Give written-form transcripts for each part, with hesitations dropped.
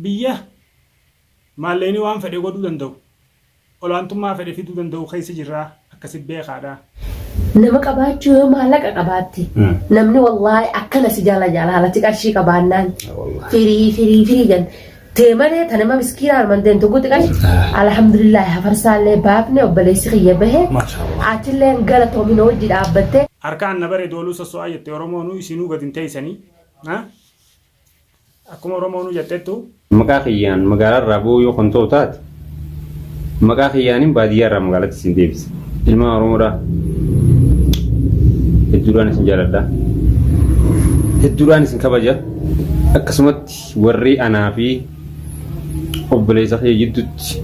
Biyya maallaqni waan fedhe godhuu danda'u, olaantummaa fedhe fiduu danda'u keessa jirra, akkasi beekaadha. Nama qabaachuu yoo maallaqa qabaatte namni wallaahi akkana si jaala jaalaalati qarshii qabaannaan firii firii firii jan tee malee ta nama miskiina arman deemtu guutti qarshii alhamdulillah hafarsaallee baafne obboleessi kiyya bahe atillee galatoomina hojii dhaabbatte. Harkaan na bare dooluu sosso'aa jette Oromoonuu isinuu gad hin teeysanii. Akkuma Oromoonuu jettettu. Maqaa kiyyaan magaalaa irraa bu'uu yoo kan ta'u taate, maqaa kiyyaanin baadiyyaa irraa magaalatti isin deebisa. Ilmaan Oromoodhaa hedduudhaan isin jaaladha. Hedduudhaan isin kabaja. Akkasumatti warri anaa fi obboleessa kiyya jidduutti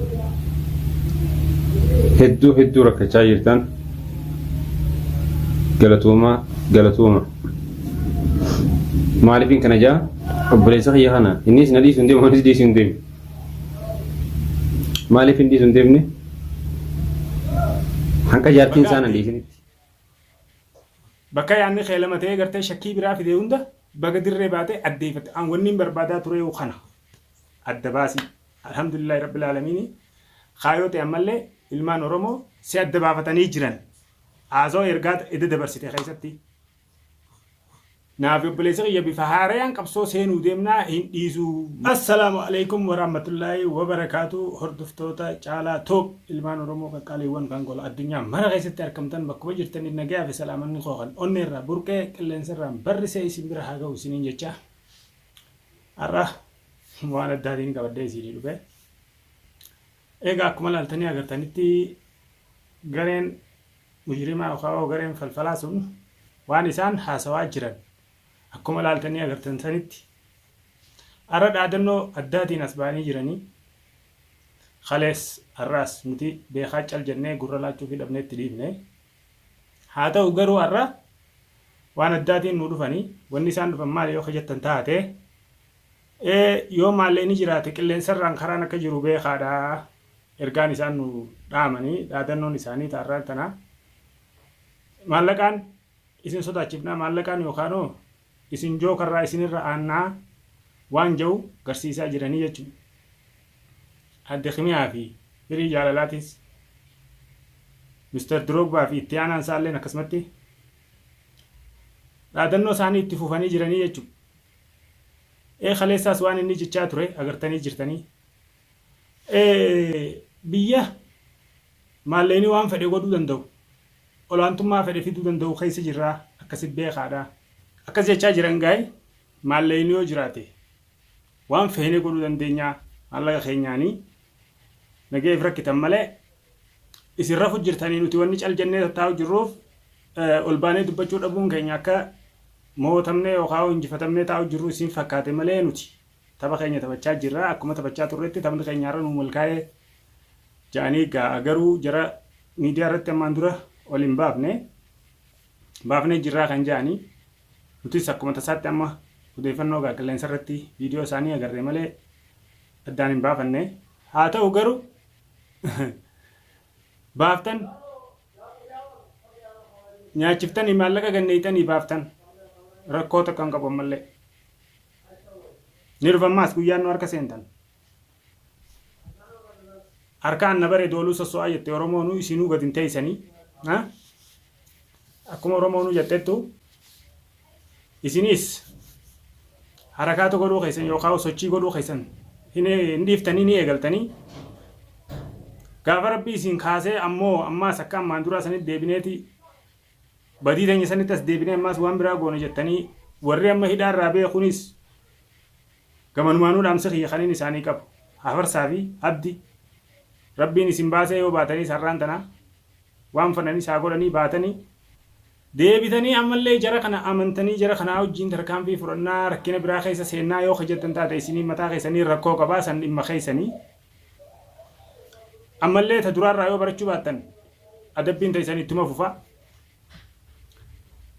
hedduu hedduu rakkachaa jirtan galatoomaa galatooma. Maaliifin kana jaa obboleessa kiyya kana innis na dhiisu hin deemu anis dhiisu hin deemu. Maaliif hin dhiisu hin deemne? Hanqa jaartiin isaa na dhiisinitti. Bakka yaadni kee lama ta'ee gartee shakkii biraa fide hunda baga dirree baatee addeeffatte. An wanni hin barbaadaa ture kana adda baasii. Alhamdulillahi Rabbil Aalamiini. Kaayoo ta'e ammallee ilmaan Oromoo si adda baafatanii jiran. Haasawaa ergaa edda dabarsite keessatti. Naafi obboleessi kiyya bifa haarayaan qabsoo seenuu deemnaa hin dhiisuu. Assalaamu Aleeykum Warahmatullaahi Wabarakaatu Hordoftoota Caalaa Tube ilmaan Oromoo qaqqaaliiwwan kan gola addunyaa mara keessatti arkamtan bakkuma jirtanitti nagayaa fi salaamanni koo kan onnee irraa burqee qilleensa irraan barrisee isin bira haa ga'u isiniin jecha har'a waan addaatiin qabadhee isinii dhufe. Egaa akkuma laaltanii agartanitti gareen mujrimaa yookaan gareen falfalaa sun waan isaan haasawaa jiran akkuma laaltanii agartan sanitti har'a dhaadannoo addaatiin as ba'anii jiranii kalees har'aas nuti beekaa cal jennee gurra laachuu fi dhabnee itti dhiifne. Haa ta'u garuu har'a waan addaatiin nu dhufanii wanni isaan dhufan maali yoo jettan taate yoo maallaqni jiraate qilleensarraan karaan akka jiru beekaadha. Ergaan isaan nu dhaamanii dhaadannoon isaanii taarraan tana maallaqaan isin sodaachifnaa maallaqaan yookaanoo isin jookarraa isinirra aannaa waan ja'u garsiisaa jiranii jechuudha. Adde Kimiyaa fi firii jaalalaatis Mr. Drogba fi itti aanaan isaalleen akkasumatti dhaadannoo isaanii itti fufanii jiranii jechuudha. Kaleessaas waan inni jechaa ture agartanii jirtanii. Biyya maallaqni waan fedhe godhuu danda'u, olaantummaa fedhe fiduu danda'u keessa jirra, akkasi beekaadha. Akkas jechaa jiran gaa'e maallaqni yoo jiraate waan feene godhuu dandeenya maallaqa keenyaanii nageef rakkitan malee isin rafu jirtanii nuti wanni cal jennee tattaa'u jirruuf ol baanee dubbachuu dhabuun keenya akka mootamnee yookaan injifatamnee taa'u jirru isin fakkaate malee nuti tapha keenya taphachaa jirra akkuma taphachaa turretti taphni keenya har'a nuu milkaa'ee ja'anii garuu jara miidiyaa irratti ammaan dura ol hin baafne baafnee jirraa kan ja'anii nutis akkuma tasaatti amma odeeffannoo gaa qilleensa irratti viidiyoo isaanii agarre malee addaan hin baafanne. Haa ta'u garuu baaftan nyaachiftanii maallaqa ganneeyxanii baaftan rakkoo takka hin qabu ammallee. Ni dhufammaas guyyaan nu harka seentan. Harkaan na bare dooluu sosso'aa jette Oromoonuu isinuu gad hin teessanii. Akkuma Oromoonuu jettettu isinis harakaata godhuu keessan yookaan sochii godhuu keessan hin dhiiftanii ni eegaltanii. Gaafa Rabbi isin kaasee ammoo ammaas akka ammaan duraa sanitti deebineeti badii teenya sanitti as deebinee ammaas waan biraa goone jettanii warri amma hidhaa irraa ba'e kunis gamanumaanuu dhaamsa kiyya kanin isaanii qabu hafarsaa fi abdi Rabbiin isin baasee yoo baataniis har'aan tana waan fadhanis haa godhanii baatanii deebitanii ammallee jara kana amantanii jara kanaa wajjin tarkaanfii fudhannaa rakkina biraa keessa seennaa yoo kajettan taate isinii mataa keessanii rakkoo qabaa san dhimma keessanii ammallee ta duraarraa yoo barachuu baattan adabbiin teessan ittuma fufa.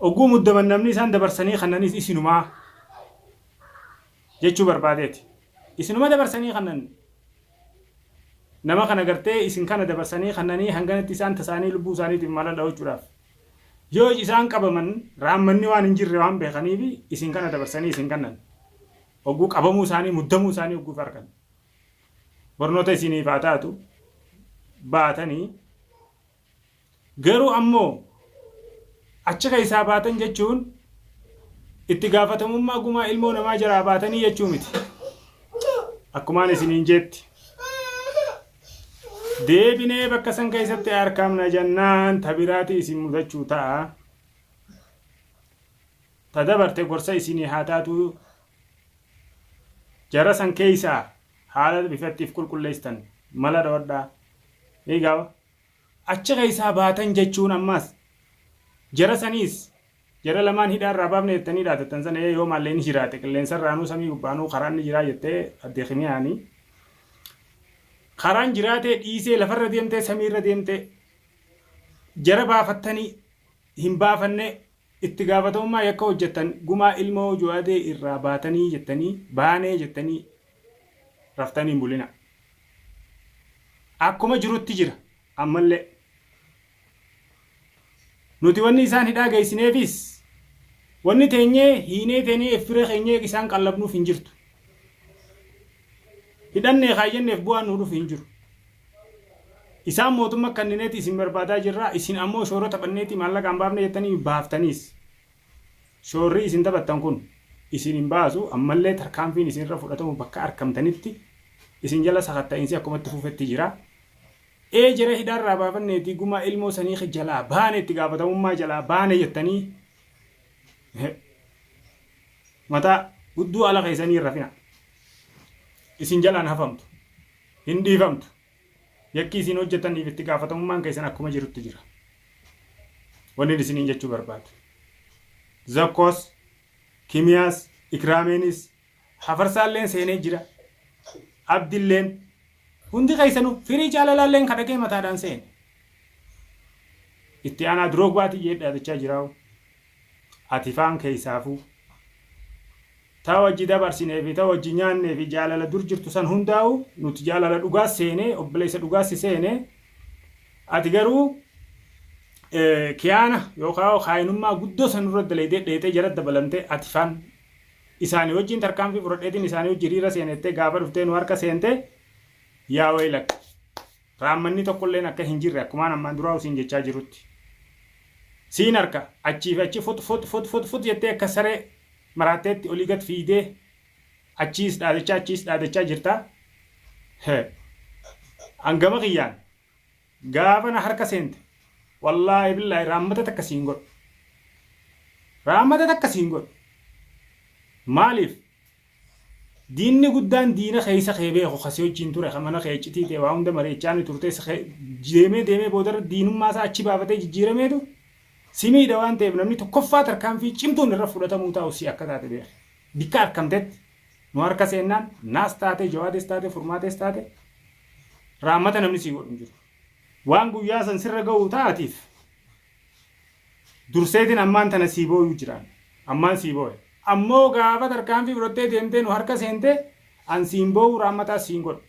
Ogguu muddaman namni isaan dabarsanii kannanis isinumaa jechuu barbaadeeti. Isinuma dabarsanii kannan nama kana gartee isin kana dabarsanii kannanii hanganatti isaan tasaanii lubbuu isaaniitiif mala dhahuchuudhaaf. Yoo isaan qabaman raammanni waan hin jirre waan beekaniif isin kana dabarsanii isin kannan. Hogguu qabamuu isaanii muddamuu isaanii hogguuf argan. Barnoota isiniif haa taatu baatanii garuu ammoo achi keessaa baatan jechuun itti gaafatamummaa gumaa ilmoo namaa jalaa baatanii jechuu miti. Akkumaan isiniin jeetti. Deebinee bakka san keessatti arkamna jennaan tabiraati isin mudachuu ta'a. Ta dabarte gorsa isinii haa taatuu jara san keeysaa haala bifa itti if qulqulleessitan mala dhawadhaa. Eegaa achi keeysaa baatan jechuun ammaas jara saniis jara lamaan hidhaa irraa baafne jettanii dhaadattan sana ee yoo maallee ni jiraate qilleensarraanuu samii gubbaanuu karaan ni jiraa jettee addee kimiyaanii karaan jiraatee dhiisee lafarra deemtee samiirra deemtee jara baafattanii hin baafanne Itti gaafatamummaa yakka hojjettan gumaa ilmoo Juwaadee irraa baatanii jettanii baanee jettanii raftanii hin bulinaa. Akkuma jirutti jira ammallee. Nuti wanni isaan hidhaa geessineefis wanni teenyee hiinee teenyee effiree keenyee isaan qallabnuuf hin jirtu. Hidhannee kaayyanneef bu'aan nu dhufu hin jiru. Isaan mootumma kannineeti isin barbaadaa jirra, isin ammoo shoora taphanneeti maallaqa hin baafne jettanii baaftaniis. Shoorri isin taphattan kun isin hin baasu, ammallee tarkaanfiin isin irra fudhatamu bakka arkamtanitti isin jala sakatta'iinsi akkuma itti fufetti jira. Ee jara hidhaarraa baafanneeti gumaa ilmoo sanii jalaa baane itti gaafatamummaa jalaa baane jettanii mataa hudduu ala keessanii hin rafina. Isin jalaan hafamtu. Hin dhiifamtu. Yakki isin hojjetaniif itti gaafatamummaan keessan akkuma jirutti jira. Wanni isiniin jechuu barbaadu. Zakkoos, Kimiyaas, Ikraameenis, Hafarsaalleen seenee jira. Abdilleen hundi keessanuu firii jaalalaalleen ka dhaqee mataadhaan seene. Itti aanaa Drogbaati jee dhaadachaa jiraa'u. Ati faan keessaafuu. Ta wajji dabarsinee fi ta wajji nyaannee fi jaalala dur jirtu san hundaa'u nuti jaalala dhugaas seenee obboleessa dhugaas si seenee ati garuu kiyaana yookaan kaayinummaa guddoo san irra dalaydee dheexee jara dabalamtee ati faan isaanii wajjin tarkaanfii fudhadheetiin isaanii wajji hiriira seenettee gaafa dhuftee nu harka seente yaa waylak raammanni tokkolleen akka hin jirre akkumaan ammaan duraa usiin jechaa jirutti siin harka achii fi achi fut fut fut fut fut jettee akka saree maraatteetti olii gad fiigdee achiis dhaadachaa achiis dhaadachaa jirta. He. An gama kiyyaan gaafa na harka seente wallaahi billaahi raammata takka siin godhu. Raammata takka siin godhu. Maaliif? Diinni guddaan diina keessa kee beeku ka si wajjin ture ka mana kee iccitii ta'e waa hunda mari'achaa turte deemee deemee boodarra diinummaa isaa achi baafatee jijjiirameetu Si miidha waan ta'eef namni tokkoffaa tarkaanfii cimtuun irra fudhatamuu taa'u si akka taate beeki. Bikka arkamtetti nu harka seennaan naas taate, Jawaadees taate, Furmaatees taate raammata namni sii godhu hin jiru. Waan guyyaa san sirra ga'u taatiif durseetiin ammaan tana sii booyuu jiraan. Ammaan sii booya. Ammoo gaafa tarkaanfii fudhattee deemtee nu harka seente an siin boo'uu raammataas siin godhu.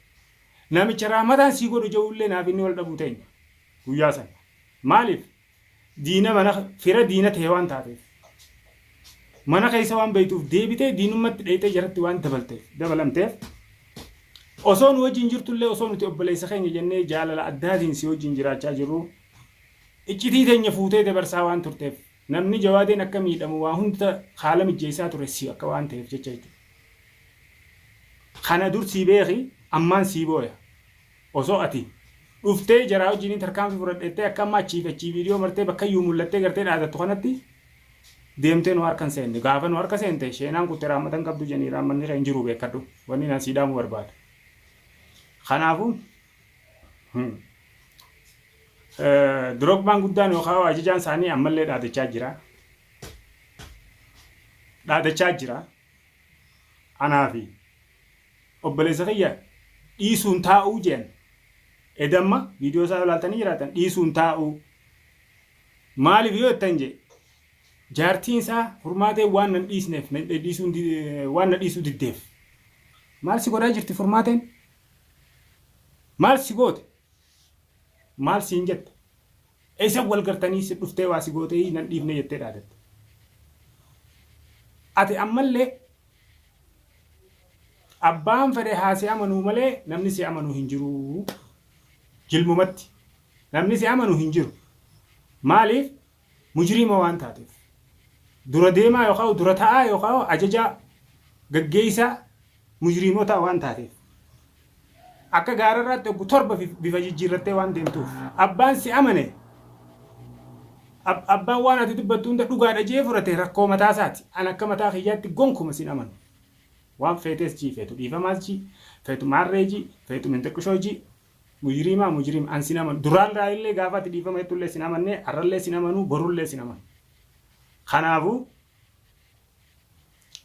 Namicha raammataan sii godhu je'ullee naaf inni wal dhabuu teenya. Guyyaa san. Maaliif? Diina mana fira diina ta'e waan taateef. Mana keessa waan beektuuf deebitee diinummatti dheeyxee jaratti waan dabalteef dabalamteef osoo nu wajjin jirtullee osoo nuti obboleessa keenya jennee jaalala addaatiin si wajjin jiraachaa jirru iccitii teenya fuutee dabarsaa waan turteef namni jawaadeen akka miidhamu waa hunda haala mijjeessaa ture si akka waan ta'eef jecha jechuudha. Kana dur sii beeki ammaan sii booya. Osoo ati dhuftee jaraa wajjiniin tarkaanfii fudhadhettee akka amma achii fi achii viidiyoo martee bakkayyuu mul'attee gartee dhaadattu kanatti deemtee nu harka hin seenne. Gaafa nu harka seente sheenaan kutte raammata hin qabdu jedhanii raammanni kee hin jiru beekkadhu. Wanni naan sii dhaamuu barbaadu. Kanaafuu Drogbaan guddaan yookaan ajajaan isaanii ammallee dhaadachaa jira. Dhaadachaa jira. Anaa fi obboleessa kiyya dhiisuun taa'uu jedhan. Edamma viidiyoo isaa yoo ilaaltanii jiraatan dhiisuun taa'uu. Maaliif yoo jettan jee jaartiin isaa furmaatee waan nan dhiisneef nan dhiisuun waan na dhiisuu diddeef. Maal si godhaa jirti furmaateen? Maal si goote? Maal siin jette? Eessa wal gartanii si dhuftee waa si gootee nan dhiifne jettee dhaadatte. Ati ammallee Abbaan fedhe haa si amanuu malee namni si amanu hin jiru. Jilmumatti. Namni si amanu hin jiru. Maaliif? Mujriima waan taateef. Dura deemaa yookaan dura ta'aa yookaan ajajaa gaggeessaa mujriimotaa waan taateef. Akka gaararraatti oggu torba bifa jijjiirrattee waan deemtuuf. Abbaan si amane abbaan waan ati dubbattu hunda dhugaadha jee fudhate rakkoo mataa isaati. An akka mataa kiyyaatti gonkuma sin amanu. Waan feetes jii feetu dhiifamaas jii feetu maarree jii feetu minxiqqishoo jii mujriimaa mujriima an sin amanu. Duraan illee gaafa ati dhiifama jettullee sin amanne arrallee sin amanu borullee sin amanu. Kanaafuu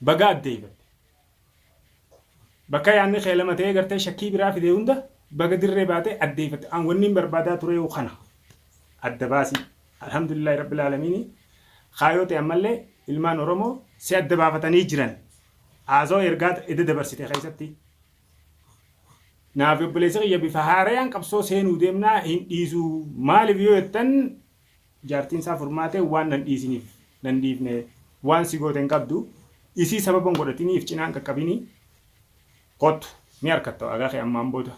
baga addeeffatte. Bakka yaadni kee lama ta'ee gartee shakkii biraa fide hunda baga dirree baatee addeeffatte. An wanni hin barbaadaa ture kana adda baasii. Alhamdulillahi rabbil aalamiini. Kaayoo ta'e ammallee ilmaan Oromoo si adda baafatanii jiran. Haasawaa ergaa edda dabarsite keessatti. Naaf obboleessi kiyya bifa haarayaan qabsoo seenuu deemnaa hin dhiisu. Maaliif yoo jettan jaartiin isaa furmaatee waan nan dhiisiniif nan dhiifne waan si goote hin qabdu isii sababa hin godhatiniif cinaan qaqqabinii kottu ni harkatta waagaa kee ammaan booda.